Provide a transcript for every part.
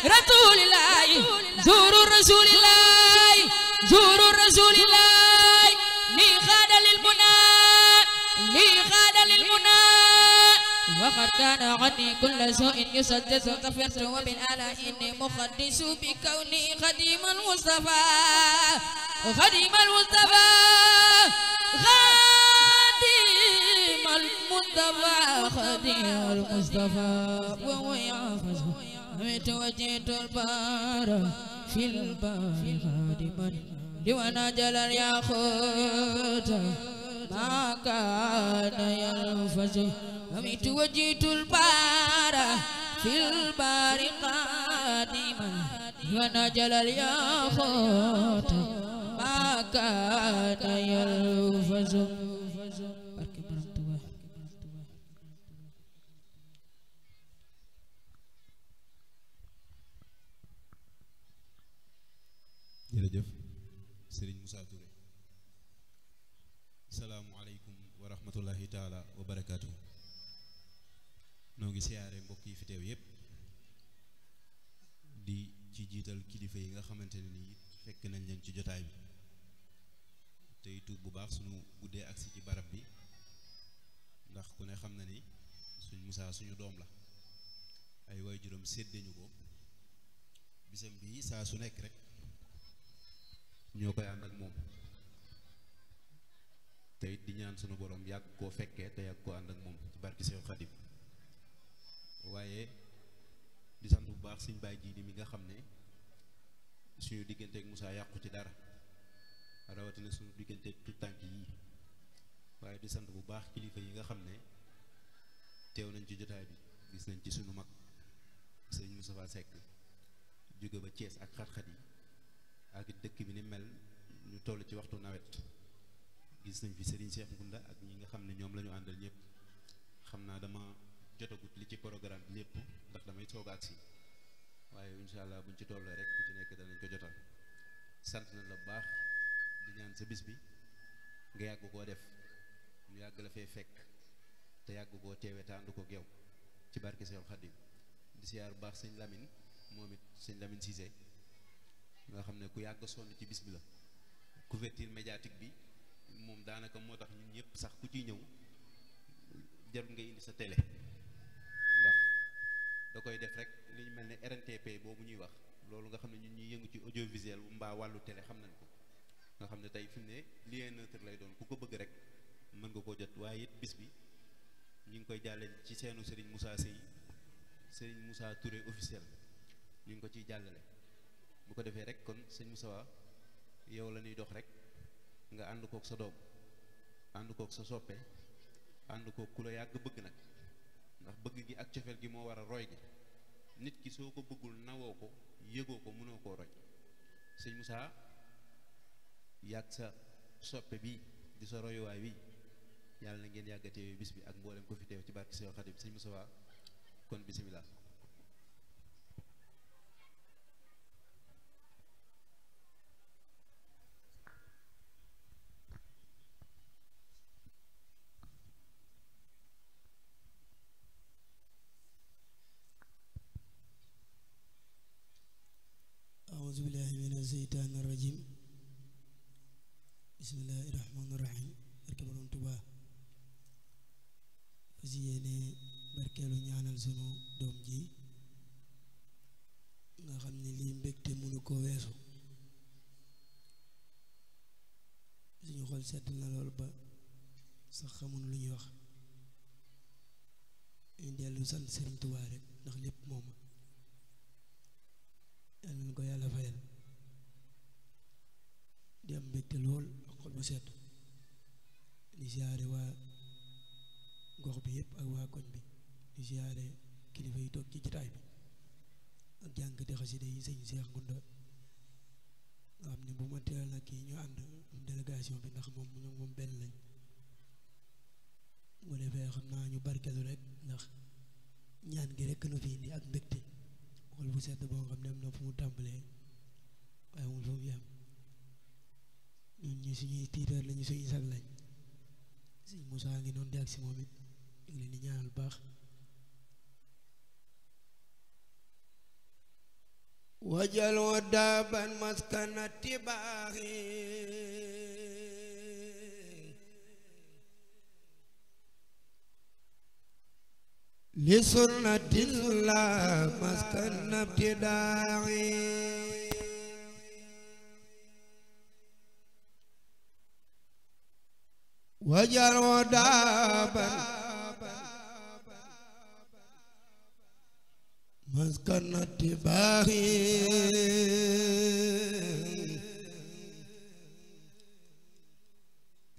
رسول الله زوروا رسول الله زوروا رسول الله لي خاد للمنى لي خاد للمنى وقد كان عني كل سوء يسدس غفرت وبالآلاء إني مخدس بكوني خديم المصطفى خديم المصطفى خديم المصطفى خديم المصطفى وهو يحفظ وجهت البار في البار خادما لوانا جل الياقوت ما كان يلفظ وجهت البار في البار قادما لوانا جل الياقوت ما كان يلفظ jërëjëf Serigne Moussa Touré salaamualeykum wa rahmatullahi taala wa barakaatu noo ngi siyaare mbokk yi fi teew yépp di ci jiital kilifa yi nga xamante ne nii fekk nañ leen ci jotaay bi tey tuub bu baax suñu guddee agsi ci barab bi ndax ku ne xam na ni suñ Moussa suñu doom la ay waajuram séddeñu ko bisam bi saa su nekk rek ñoo koy ànd ak moom te it di ñaan sunu borom yàgg koo fekkee te yàgg koo ànd ak moom ci barki Seex Xadim waaye di sant bu baax suñ baay ji mi nga xam ne suñu digganteeg Moussa yàqu ci dara rawatina suñu digganteeg tout tànk yi waaye di sant bu baax kilifa yi nga xam ne teew nañ ci jotaay bi gis nañ ci suñu mag sëñ Moustapha Seck jóge ba Thiès ak xat-xat yi ak dëkk bi ni mel ñu toll ci waxtu nawet gis nañ fi Serigne Cheikh Ngunda ak ñi nga xam ne ñoom la ñu àndal ñëpp xam naa dama jotagut li ci programme bi lépp ndax damay soog a agsi waaye incha allah buñ ci tollee rek ku ci nekk danañ ko jotal sant na la bu baax di ñaan sa bis bi nga yàgg koo def ñu yàgg la fee fekk te yàgg koo teewee te ànd ko geew ci barke Seex Xadim di siyaar bu baax sëñ Lamine moom it sëñ Lamine Cissé nga xam ne ku yàgg sonn ci bis bi la couverture médiatique bi moom daanaka moo tax ñun ñëpp sax ku ciy ñëw jarul nga indi sa télé ndax da koy def rek li ñu mel ne RNTP boobu ñuy wax loolu nga xam ne ñun ñuy yëngu ci audiovisuel mbaa wàllu télé xam nañ ko nga xam ne tey fi mu ne lien neutre lay doon ku ko bëgg rek mën nga koo jot waaye it bis bi ñu ngi koy jàlle ci seenu Serigne Moussa Sey Serigne Moussa Touré officiel ñu ngi ko ciy jàllale bu ko defee rek kon sëñ Moussa yow la ñuy dox rek nga ànd kook sa doom ànd kook sa soppe ànd kook ku la yàgg bëgg nag ndax bëgg gi ak cofeel gi moo war a roy gi nit ki soo ko bëggul nawoo ko yëgoo ko mënoo koo roy sëñ Moussa yàgg sa soppe bi di sa royuwaay wi yàlla na ngeen yàgg a teew bis bi ak mboolem ko fi teew ci barke Seex Xadim sëñ Moussa kon bisimilah. أعوذ بالله من الشيطان الرجيم بسم الله الرحمن الرحيم barke Borom Tuubaa fas yéene barkeelu ñaanal sunu doom ji nga xam ne lii mbégte mënu ko weesu suñu xol sedd na lool ba sax xamul lu ñuy wax ñu dellu sant Sëriñ Tuubaa rek ndax lépp moom yal na ko yàlla fayal di am mbégte lool ak xol bu sedd di siyaare waa gox bi yëpp ak waa koñ bi di siyaare kilifa yi toog ci jotaay bi ak jànkati xasida yi sëñ Cheikh Ngunda nga xam ne bu ma teel na kii ñu ànd délégation bi ndax moom benn lañ bu defee xam naa ñu barkelu rek ndax ñaan gi rek nu fi indi ak mbégte xol bu sedd boo xam ne am na fu mu tàmbalee waaye amul fu mu yem ñun ñi suñuy tiitar lañu suñuy sag lañ sëñ Moussa ngi noonu di ak si moom it ñu ngi leen di ñaanal baax وجل دابا مسكن اتباع لسنة الله مسكن ابتداع وجل دابا مسكن اتباع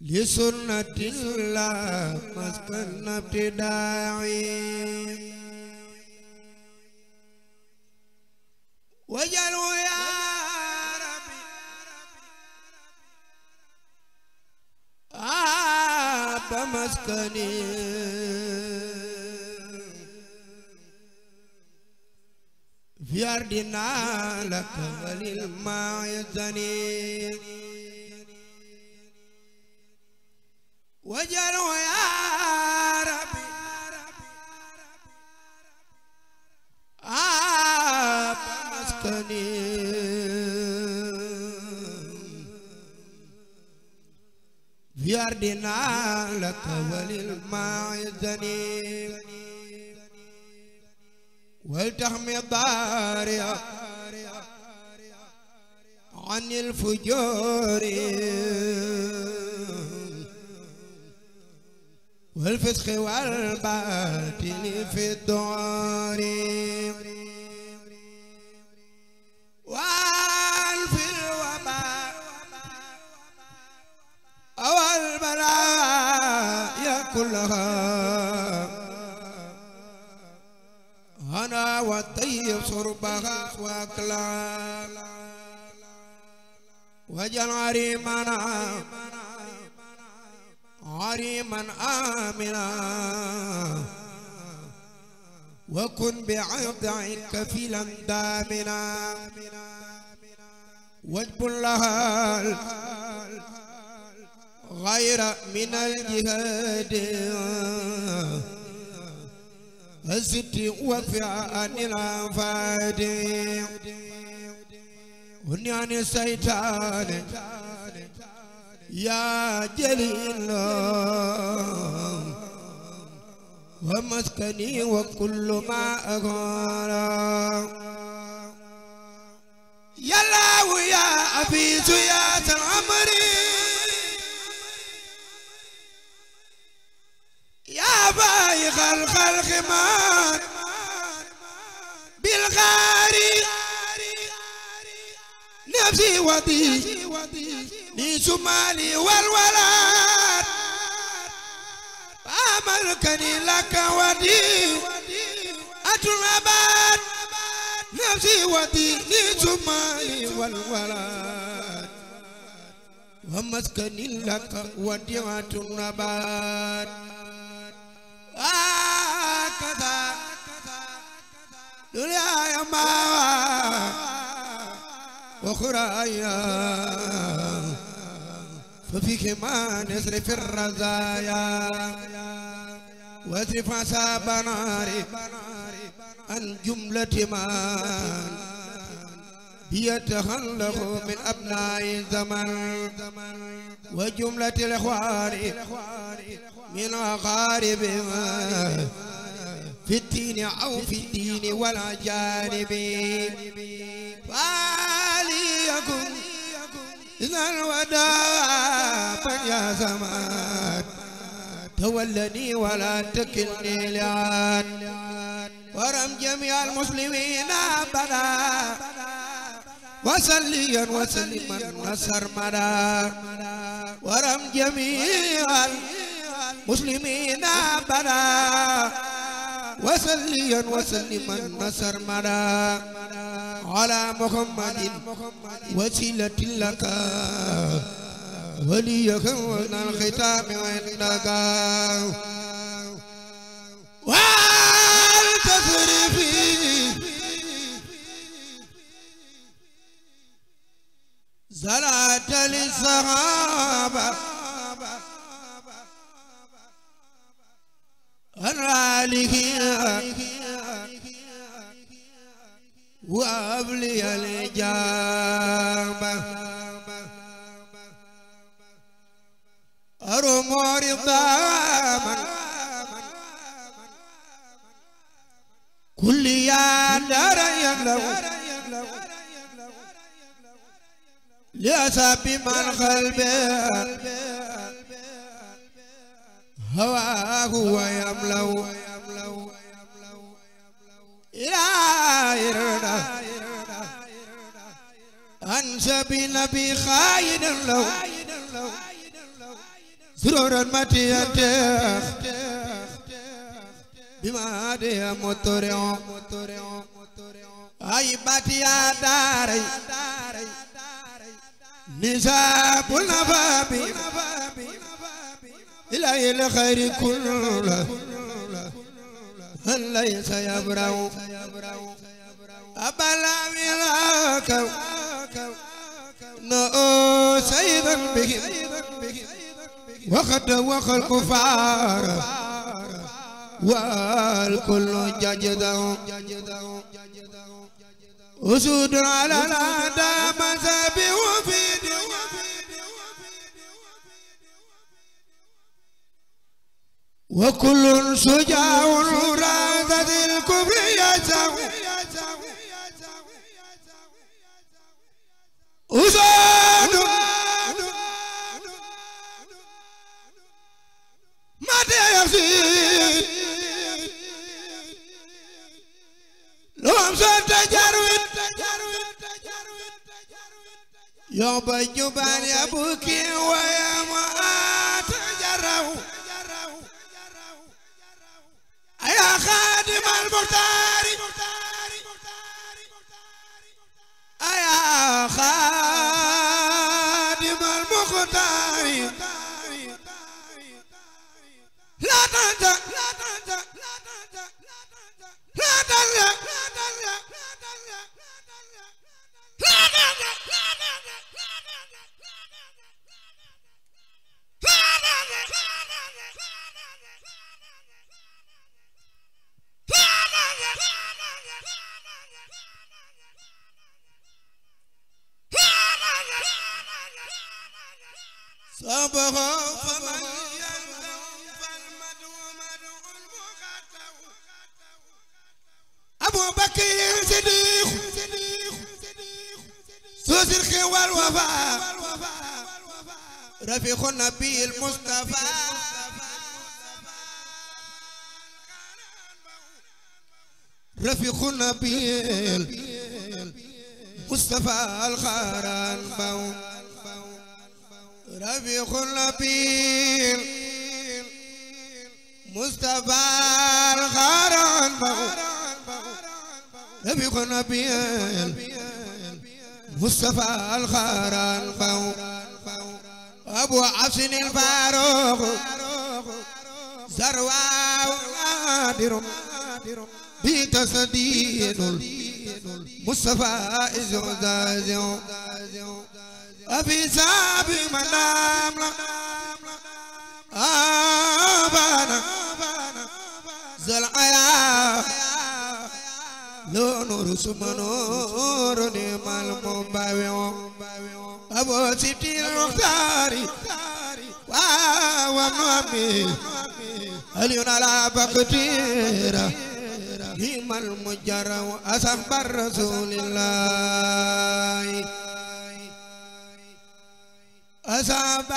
لسنة الله مسكن ابتداع وجلوا يا ربي مسكني في أرضنا لك وللماء يزني وجلوا يا ربي مسكني في أرضنا لك وللماء يزني ولتحمي ضارع عن الفجور والفسخ والباطل في الدار والفي الوباء والبلايا كلها أنا والطيب صربها وأكلا وجل عريما آمنا وكن بعبدك كفيلا دامنا واجب لها غير من الجهاد الست وفي عن الأنفاد وني عن الشيطان يا جليل ومسكني وكل ما أقول يا الله يا أبيس يا سلامري يا بايخ الخلق مان بالغاري نفسي ودي لي شمالي والولاد فأملكني لك ودي أتنبات نفسي ودي لي شمالي والولاد ومسكني لك ودي أتنبات هكذا دنيا يا ما وخرايا ففيك ما نصرف الرزايا واصرف عذاب ناري عن جملة من يتخلق من أبناء الزمن وجملة الإخوان من أقارب في الدين أو في الدين والأجانب فليكن إذا الوداع يا زمان تولني ولا تكلني لعان ورم جميع المسلمين أبدا وسليا وسلما نصر مدى ورم جميع المسلمين أبدا وسليا وسلما نصر مدى على محمد وسيلة لك وليكون الختام عندك والتصرفي صلاة للصحابة الرالحين وابلي الإجابة أروم رضا كل يا دار يغلو لأصحاب من قلبه هواه ويملو إلى إردا أنسى بنبي خاين لو سرورا متيته بما دي مطرع أي باتيا داري نساب النبابي إلى الخير كله هل ليس يبرأ أبلا ملاك نؤ سيدا به وقد وقى الكفار والكل ججده أسود على الأعداء مذهبي وفي وكل شجاع راد الكفر يسعى أسود متى يزيد لهم ستجرد يوم الجبال يبكي ويا مات جره يا خادم المختار يا خادم المختار لا تنسى لا تنسى لا تنسى لا تنسى صبغ فمن يلزم فالمدو مدو المخطو أبو بكر صديق سوس الخوال والوفاء رفيق النبي المصطفى رفيق النبي المصطفى الخاران بو رفيق النبي مصطفى الخاران بو رفيق النبي مصطفى الخاران بو أبو حسن الفاروق زروا نادر بتصديد مصطفى إزوزازو أبي سابي منام أبانا زلعيا لو نور سمنور نمال مباوي أبو سيتي المختاري وامنوامي اليون على بقتيرا هم المجرى أصحاب رسول الله أصحاب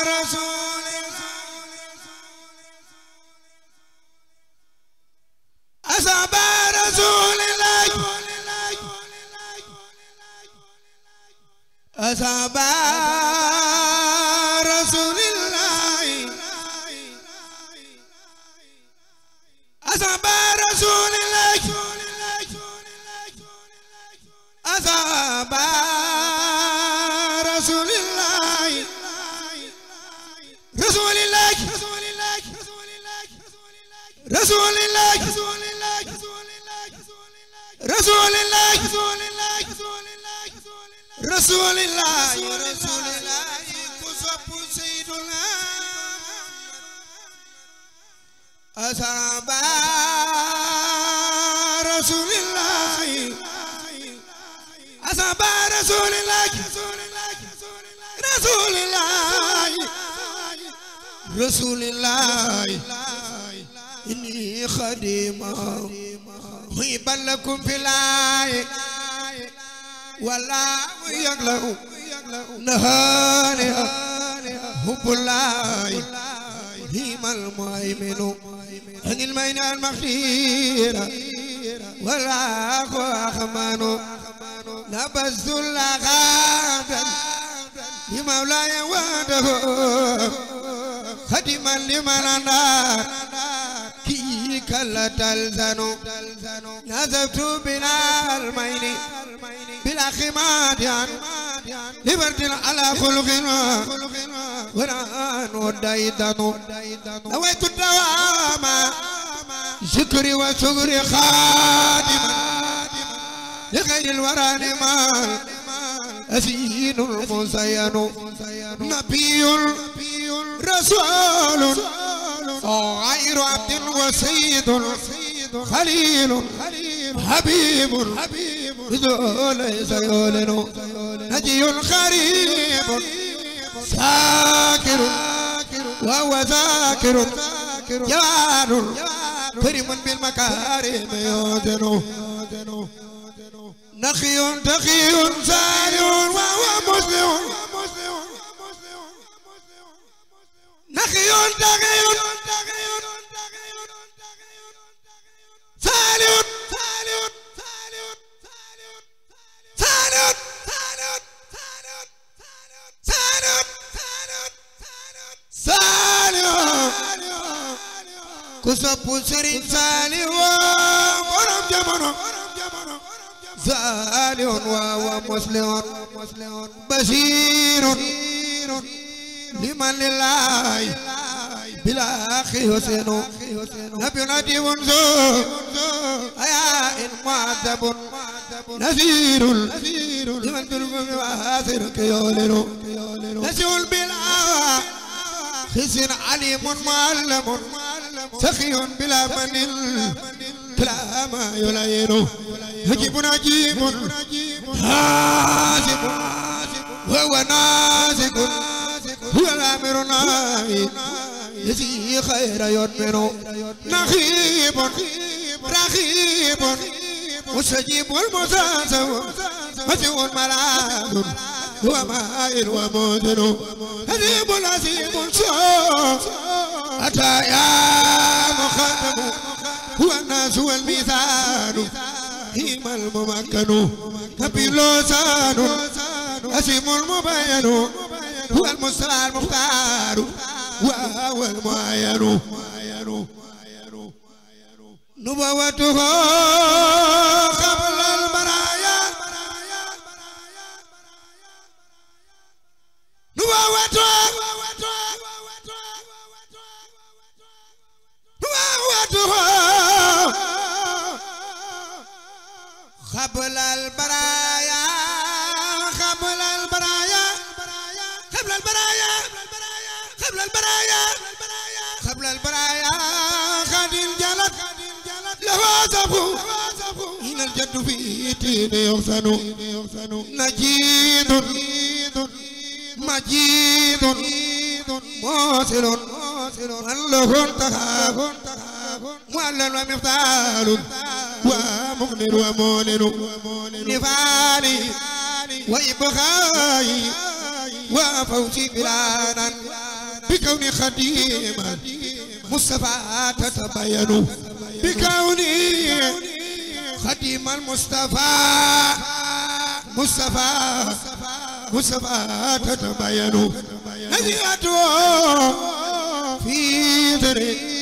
رسول أصحاب رسول الله أصحاب رسول الله أصحاب رسول الله أصحاب رسول الله رسول الله رسول الله رسول الله رسول الله رسول الله كسب سيدنا أصحاب رسول الله أصحاب رسول الله رسول الله رسول الله إني خديمة محبا لكم في الله ولا يغلو نهاني حب الله هيم المؤمن عن المين المخير ولا أخمان نبذ اللغات لمولاي وحده خدما لمن أنار كي كلا تلزن نزفت بلا المين بلا خماد لبرد على خلق وران ودايدن نويت الدوام شكري وشكري خادما لغير الورى نمال أسين المسين نبي رسول غير عبد وسيد خليل حبيب ليس يولن نجي قريب شاكر وهو ذاكر جواد كريم بالمكارم يوزن نخي تقي صالح وهو مسلم نخي تقي صالح كسب سرين صالح ورم جمانو صالح وهو مسلم بشير لمن لله بلا خيوسن نبي نادي ونزو أيا إن معذب نذير لمن تلقى وآثر كيولن نسول بلا خزن عليم معلم سخي بلا من كلا ما يلين هجيب نجيب حاسب وهو ناسك هو الأمر ناهي يزي خير يدمن نخيب رخيب مستجيب المساسب مسيء الملاذ هو مائل وموزن هزيب العزيب الشوق أتى يا مخاطب هو الناس والميزان هيم الممكن كبيلوسان أسيم المبين هو المسرى المختار وهو المعين نبوته قبل البرايا نبوته قبل البرايا قبل البرايا قبل البرايا قبل البرايا قبل البرايا قد انجلت له زبو إن الجد في تين يغسن نجيد مجيد موصل الله انتهى معلن ومفتال ومغنر ومولن نفالي وإبخاي وفوزي بلانا بكوني خديما مصطفى تتبين بكوني خديم المصطفى مصطفى تتبين نزيته في ذري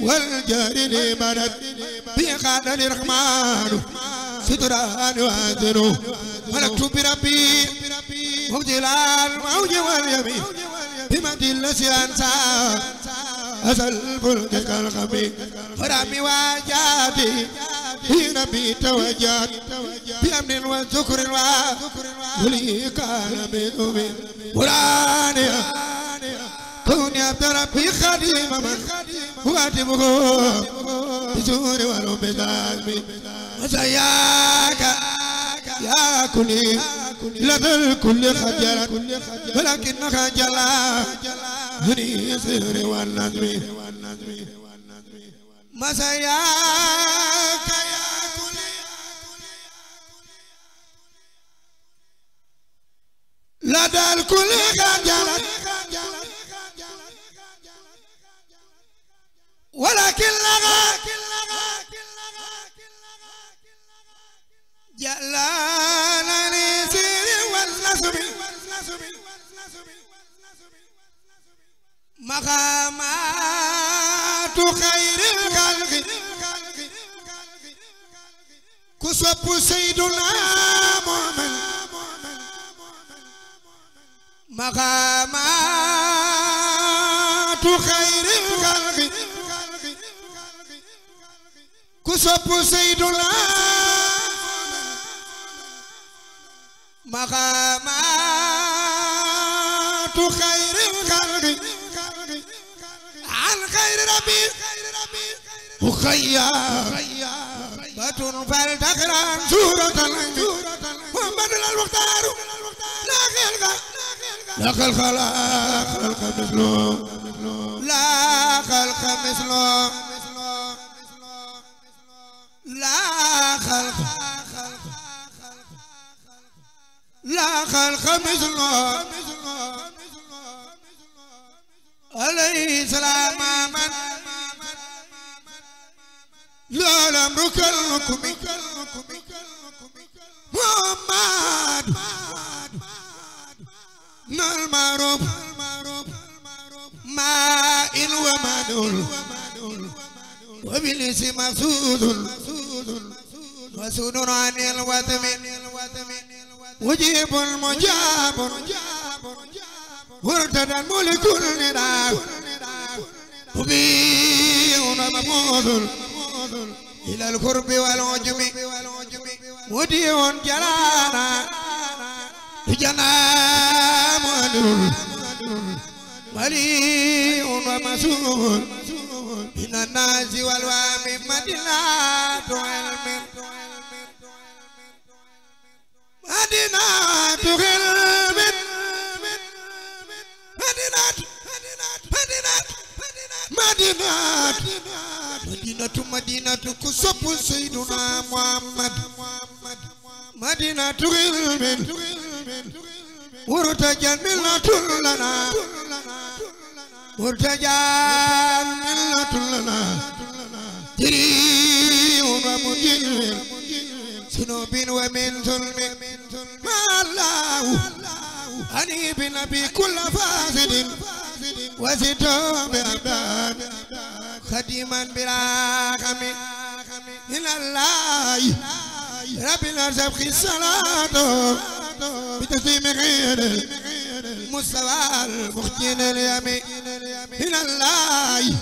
والجار لمدد بيقاد الرحمن ستران يؤذن ملكت بربي وجلال موج واليمين بمد الذي أنسى أزل فلك كالغمي فرامي واجاتي في نبي توجات بأمن وذكر ولي كان بذوبي ورانيا كوني عبد ربي خديم من واتبه بسور ولو بذنبي وسياك يا كلي لدى الكل خجلت ولكنها جلا هني سهر والنظم مسياك يا كلي لدى الكل خجلت ولكنها جلالني سير والنسب مقامات خير الخلق كسب سيدنا محمد مقامات خير الخلق كسب سيدنا مقامات خير الخلق عن خير ربي وخيا بطن فلتقران سورة محمد المختار لا خلق لا خلق مثله لا خلق مثله لا خلق لا خلق مثله عليه سلام من لا الأمر كالكم محمد المعروف ماء ومدول وبالاسم مسود مسود عن الوتم وجيب المجاب وارتدى الملك النداء مبين مموذ إلى القرب والعجم مديع جلانا جنام مليء ومسؤول من الناس والوام مدينة علم مدينة مدينة كسب سيدنا محمد مدينة علم مرتجى ملة لنا مرتجى ملة لنا جري ومجل سنوب ومن ظلم ما الله أني بنبي كل فاسد وزدوا بأبدان خديما بلا خمي من الله رب الأرزاق الصلاة بتسليم غير مستوى المختين اليمين من الله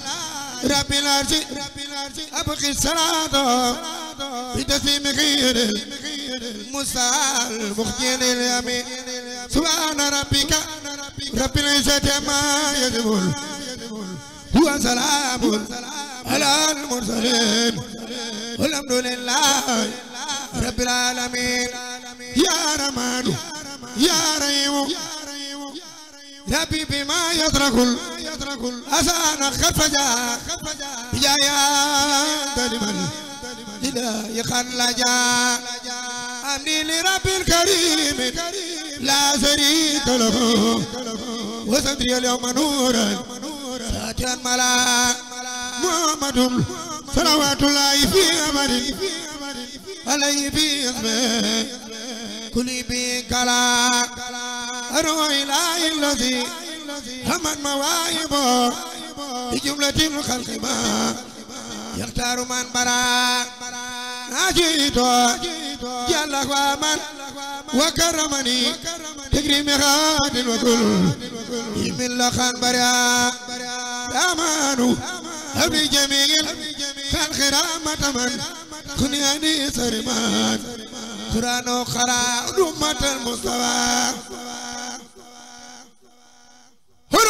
رب الأرزاق أبقي الصلاة بتسليم غير مستوى المختين اليمين سبحان ربك رب العزة ما يصفون هو سلام على المرسلين والحمد لله رب العالمين يا رحمن يا رحيم ربي بما يترك الأسان خفجا بجايا دلمن إلهي خلجا أمني لرب الكريم لا شريك له وصدري اليوم نورا ساتيا ملا محمد صلوات الله في أمر عليه في اسمه كل بكلا أروح إلهي الذي همت مواهبه بجملة الخلق ما يختار من برا ناجيته جل ومن وكرمني تكريم غاد وكل يمن لخان برا رامانو أبي جميل خان خرامة من كنياني سرمان قرآن خرا أمة المصطفى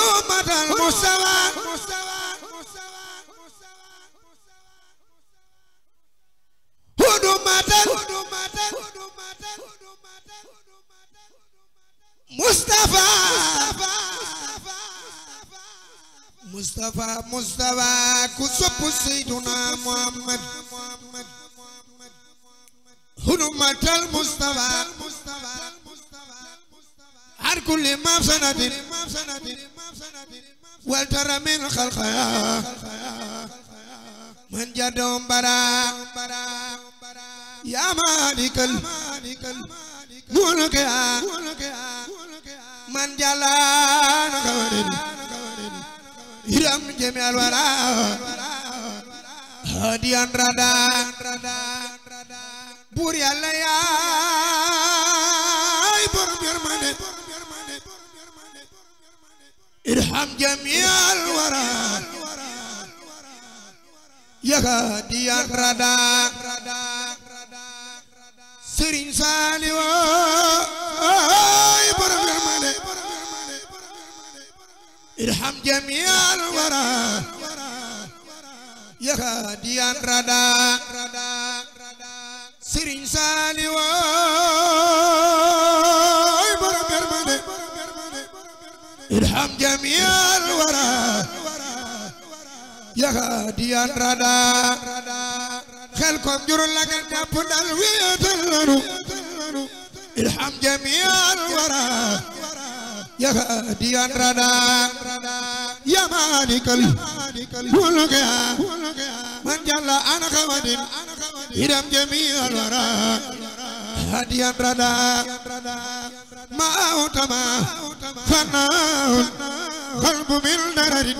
هدومة المستوى مصطفى كسب سيدنا محمد هدومة المصطفى عن كل مفسدة والترى من خلقها من جدهم برا يا مالك الملك من جلان خورد إرم جميع الورى هاديان ردا بوري الله يا برمي ارحم جميع الورى يا هاديان ردا سرين سالي برمي ارحم جميع الورى يا هاديان ردا سرين سالي برمي ارحم جميع الورى يا هاديان ردا خلكم جروا لك الجبن الويتلنو ارحم جميع الورى يا هاديان ردا يا مالك الملك من جل عن خواد إرم جميع الورى هاديان ردا ما أوتما فناء قلب من درر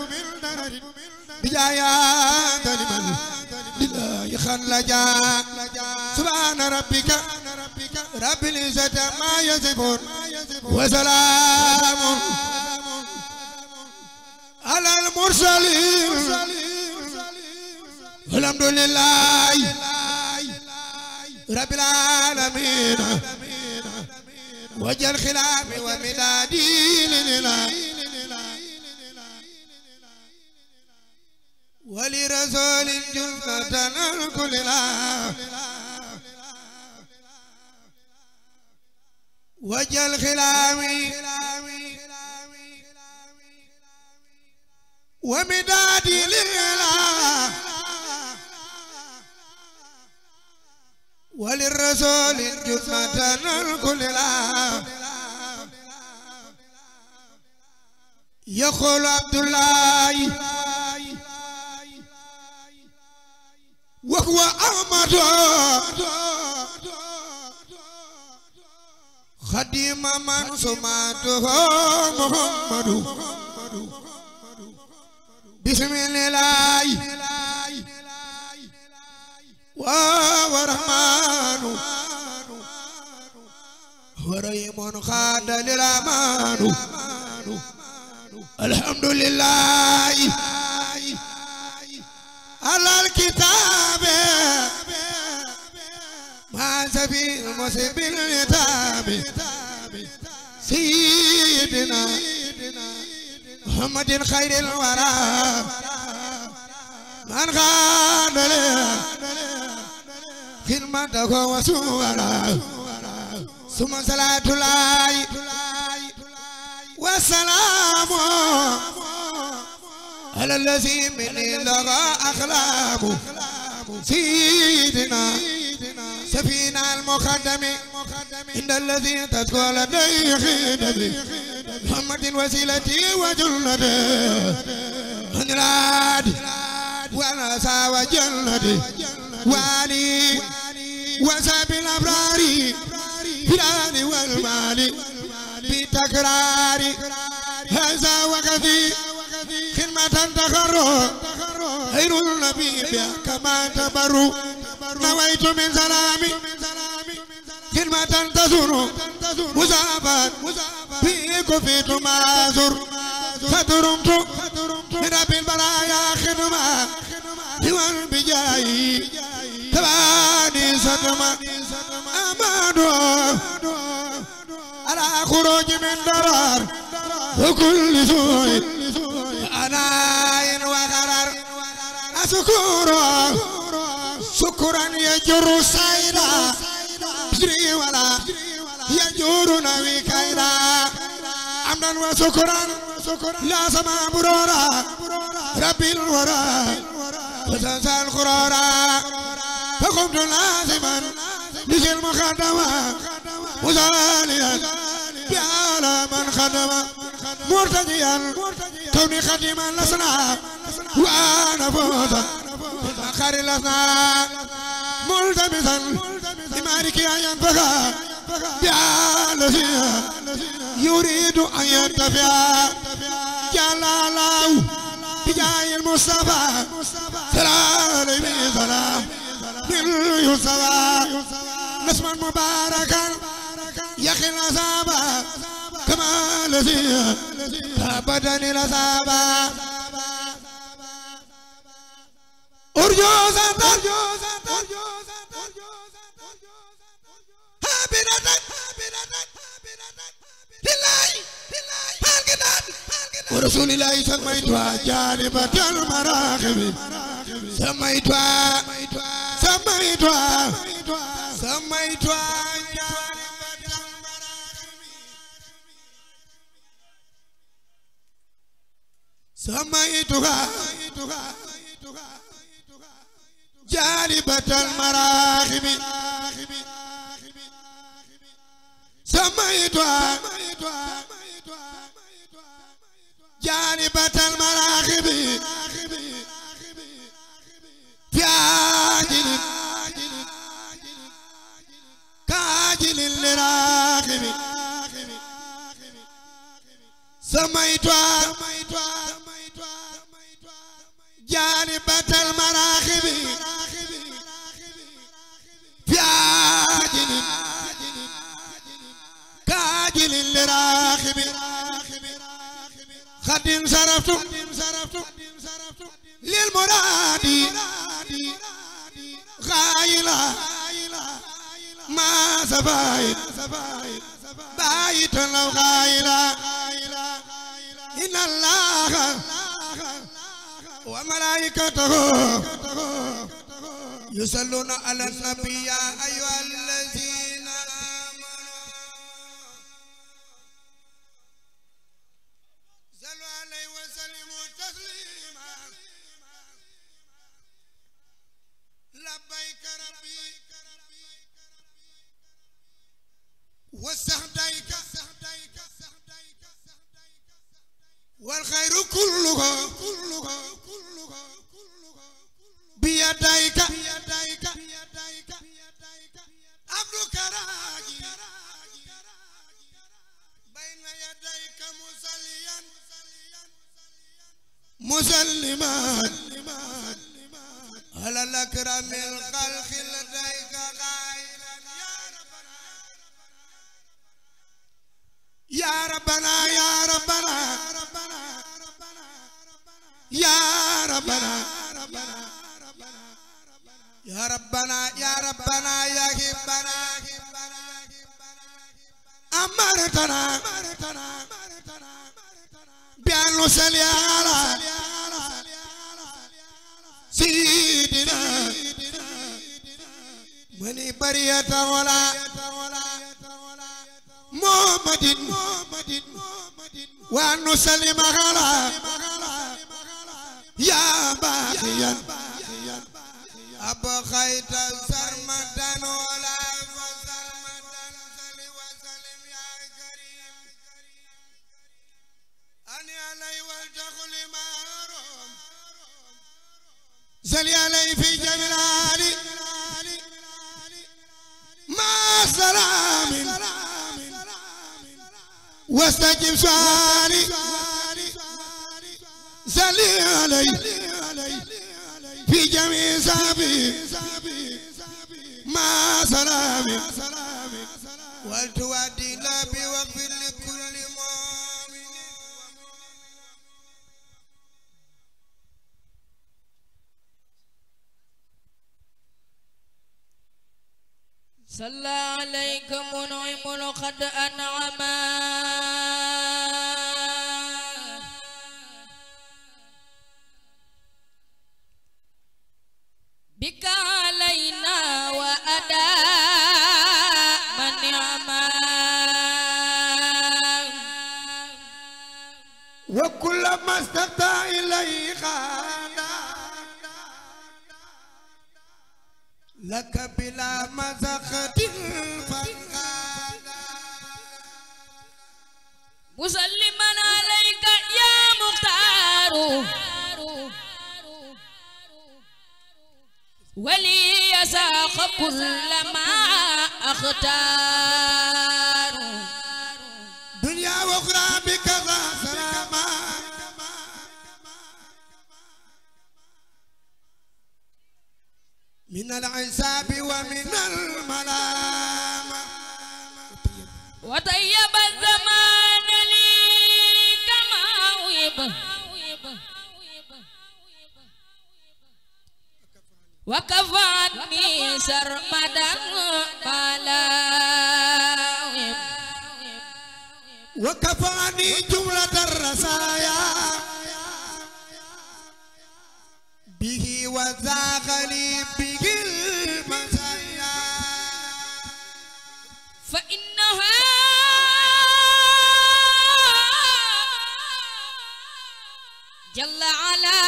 بجايات لمن لله خلجا سبحان ربك رب العزة ما يصفون وسلام على المرسلين والحمد لله رب العالمين وجه الخلاف ومدادي لله ولرسول جنة الكل لا وجه الخلاف ومدادي لله وللرسول جنة الكل لا يقول عبد الله وهو أحمد خديم من سماته محمد بسم الله ورحمن ورحيم خاد للأمان الحمد لله على الكتاب ما سبي المصيب الكتاب سيدنا محمد خير الورى من خاد له خدمته وسورا ثم صلاة الله والسلام على الذي من لغى أخلام سيدنا سفينة المقدم عند الذي تذكر لديه خدمي محمد وسيلتي وجنتي هنراد ونسى وجنتي والي وساب الأبرار في والمال بتكرار هذا وكذي خدمة تخر خير النبي بها كما تبر نويت من سلامي خدمة تزور مزافات في كفيت مازر فترمت من رب البرايا خدمة ديوان بجاي تباني صدمة أمانو على خروج من درار وكل سوء بلاء وغرر أشكره شكرا يجر سيدا بجري ولا يجور نوي كيدا عمدا وشكرا لا سما برورا ربي الورى وتنسى القرارا فقمت لازما لذي المخدمة مزاليا بأعلى من خدم مرتديا كوني خديما لسنا وأنا فوتا بمخار لسنا ملتمسا لمالك ينفقا بأعلى يريد أن ينتفع جلاله بجاه المصطفى سلام عليه سلام من يسوى نسما مباركا يخي الأصابة كما الذي أبدا الأصابة أرجوزا ورسول الله سميتها جانبة المراقب سميتها جانبة المراقب سميتها جانبة المراقب في عاجل كاجل لراقب سميتها جانبة المراقب في عاجل كاجل لراقب خد صرفت للمراد غايلة ما سبايت بايت لو غايلة إن الله وملائكته يصلون على النبي يا أيها الذين لبيك ربي وسعديك والخير كله بيديك عبدك راجي بين يديك مسلما على الأكرم الخلق لديك غايلا يا ربنا يا ربنا يا ربنا يا ربنا يا ربنا يا هبنا أمرتنا بأن نصلي على سيدنا من برية ولا محمد وأن نسلم على يا باقيا أبقيت سرمدا ولا فسرمدا صل وسلم يا كريم أني علي والتقل معروم صل علي في جمال مع سلام واستجب سؤالي صل علي في جميع سابي مع سلام والتوادي لا بوقف لكل مؤمن صلى عليك منعم قد أنعما وكل ما استطاع إليه خادا لك بلا مزخة فانغادا مسلما عليك يا مختار ولي يساق كل ما أختار دنيا وأخرى بكذا سلاما من العذاب ومن الملام وطيب الزمان لي كما ويب وكفاني سرمدا ملاوب وكفاني جملة الرسايا به وزاغلي به المسايا فإنها جل على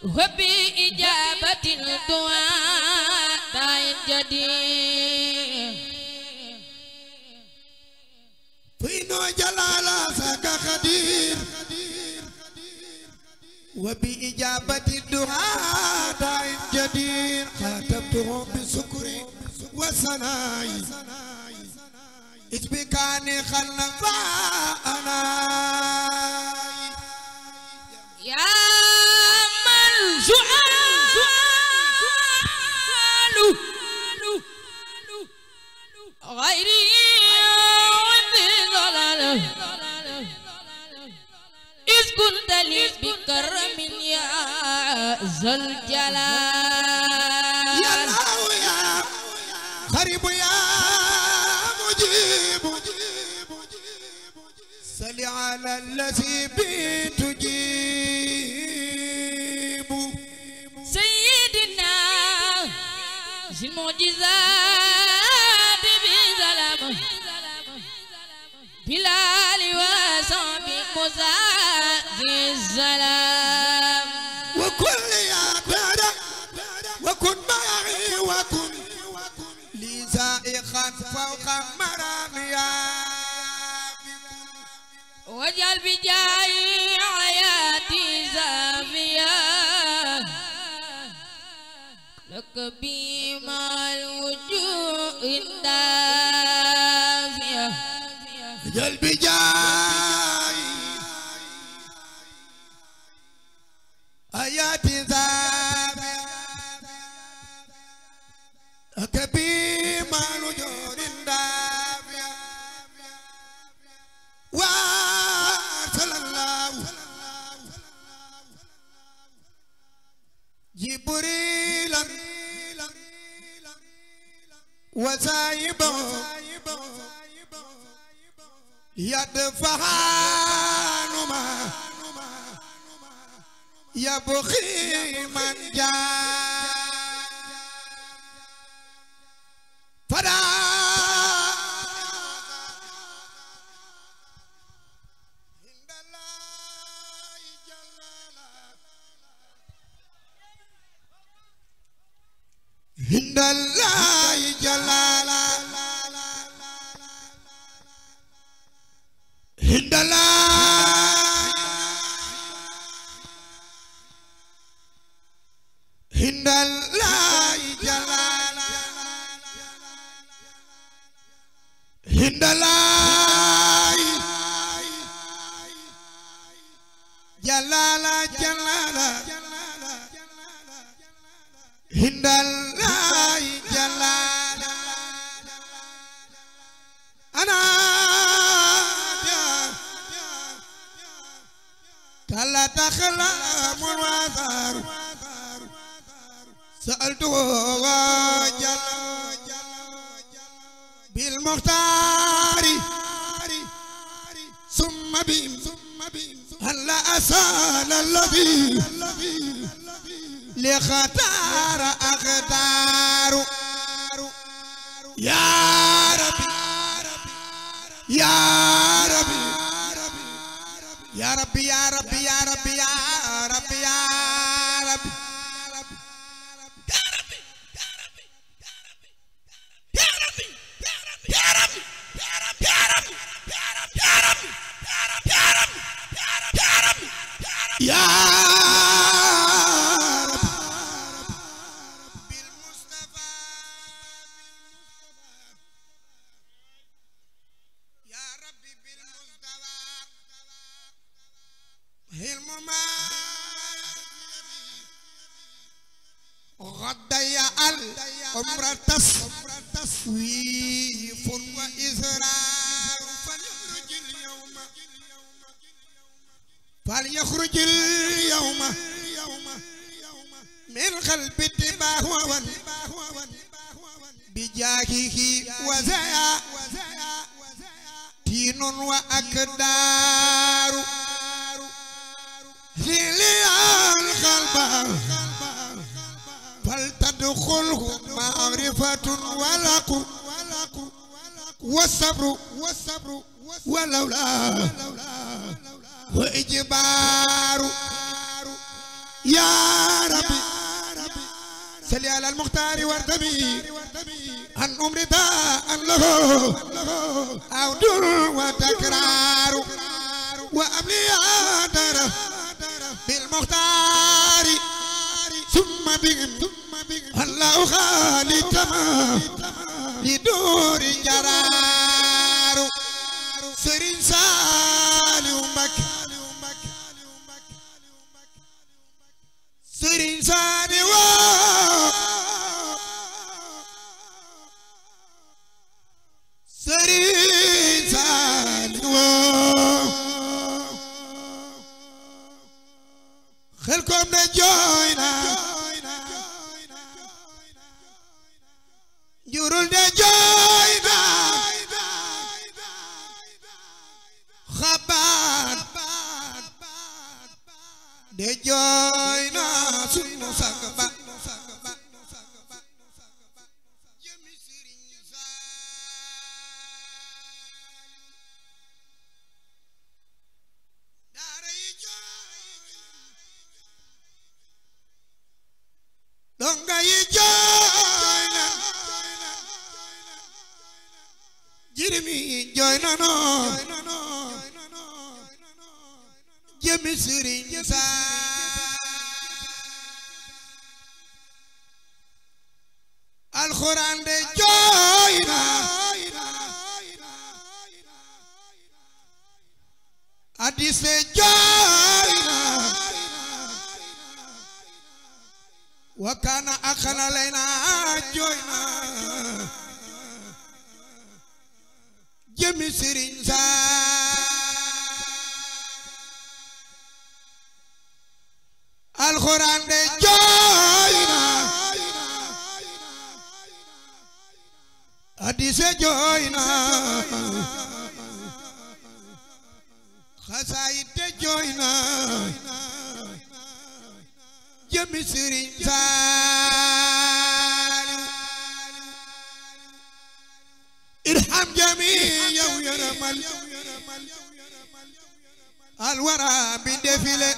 وبإجابة الدعاء داء جديد فإنه جلال ساك خدير وبإجابة الدعاء داء جديد خاطبته بالشكر والثناء إذ بكاني خلفا أنا يا من سؤال غيري بضلال إذ كنت لي بكرم يا ذا الجلال يا الله يا خريب يا مجيب صل على الذي بتجيب سيدنا ذي المعجزات بسلام بلال وصحبه مزاج السلام وكل يا دار وكن معي وكن لي زائقا فوق مرامي واجعل بجاي حياتي زافية لك بما الوجوه الدافية اجعل بجاي حياتي زافية لك بما الوجوه الدافية وصلى الله جبريل وسايبه يدفعانما يبخي من جاء فدا عند الله جلالا عند الله عند الله جلالا عند الله جلالا جلالا عند الله جلالا أنا كلا تخلى منوثر سألته جل بالمختار ثم بهم هلا أسال الذي لختار أختار يا ربي يا ربي يا ربي يا ربي يا ربي يا ربي يا ربي يا رب بالمصطفى يا ربي بالمصطفى حلم ما غدي الأمر تصويف وإسرار فليخرج اليوم من قلب اتباه بجاهه وزيا تين وأكدار هليا القلب فلتدخله معرفة ولق والصبر ولولا وإجبار يا ربي صل على المختار وارتبي عن أمرتا له عود وتكرار وأملي دار بالمختار ثم بهم الله خالي تمام لدور جرار سرين سالي ومك سرين سالي سرين سالي خلكم نجوينا جورل نجوينا خبان نجوينا سنو سكبا donga yi joyna jirimi joyna no jemi Serigne Sall alquran de joyna hadis de joyna وكان أخنا لنا جوينا جمي Serigne Sall القرآن دي جوينا حديث جوينا خسائد جوينا جمي Serigne Sall ارحم جميع يرمل الورى بدفله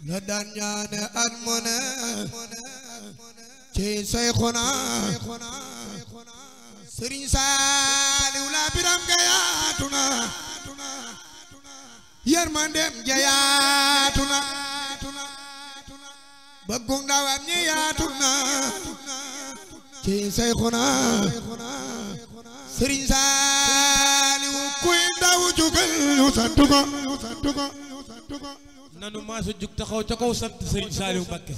لدان ñaan at mu ne ci Seyxuna Serigne Saliou la biram ga yaatu na yërmandem ja yaatu na bëggu ndawam ñi yaatu na ci Seyxuna Serigne Saliou kuy ndaw jugal ñu sant ko nanu maasu jug taxaw ca kaw sant Serigne Saliou Mbacké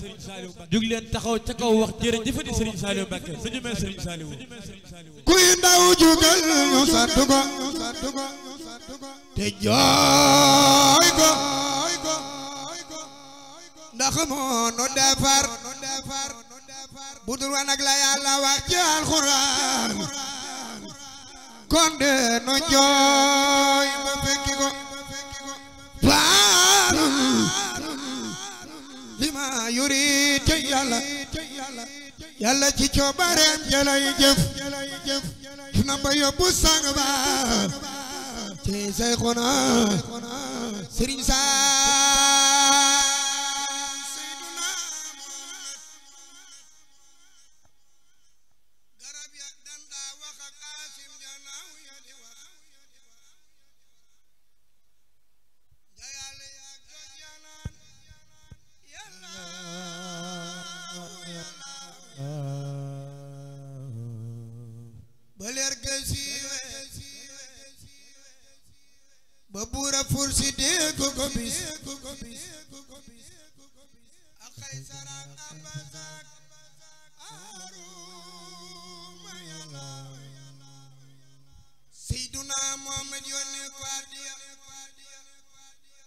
jug leen taxaw ca kaw wax jërëjëf di Serigne Saliou Mbacké sa jumee Serigne Saliou kuy ndaw jugal ñu sant ko te jooy ko ndax moo nu defar budul woon ak la Yàlla wax ci alxuraan kon de nu jooy ba fekki ko lima yuri te Yàlla ci coobareem jalay jëf na ba yóbbu sang ba ci Seyxuna Sëriñ Seyduna garab ya danda wax ak asim janaaw ya di wax jayale ya goj yanaan yàlla ba leer ga siiwe ba buura fursi dégg ko bis ak Kaysar ak Abasak Aruma yàlla Seyduna Muhammad yónni ko adiya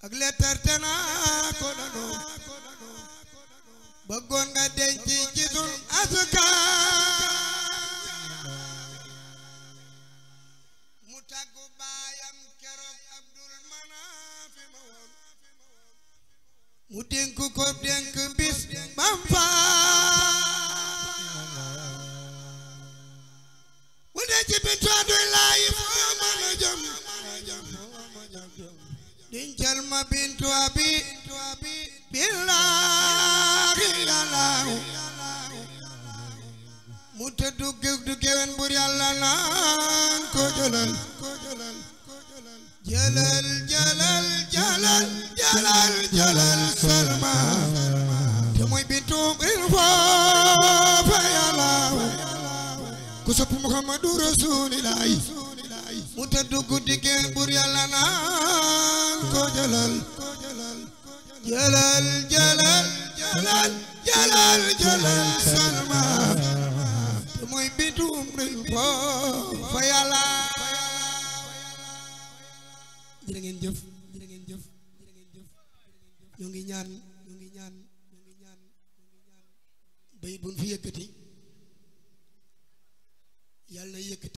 ak leetar te naa ko danoo bëggoon nga denc ci sun asuka mu tàggu baayam keroog Abdul Manaf ma woon mu dénk ko dénk bis bam mu denc bintu Abdullahi foo mën a jëm dencal ma bintu abi billaahi yàllaahu mu tëddu du gewen bur yàlla naan ko jëlal salma te mooy bintu il foofa yàllaahu ku sopp Muhammadu Rasuulillaahi mu tëddu guddi gewen bur yàlla naan ko jëlal salma te mooy bintu umril fa yàlla jërë ngeen jëf ñoo ngi ñaan bay buñ fi yëkkati yàlla na yëkkati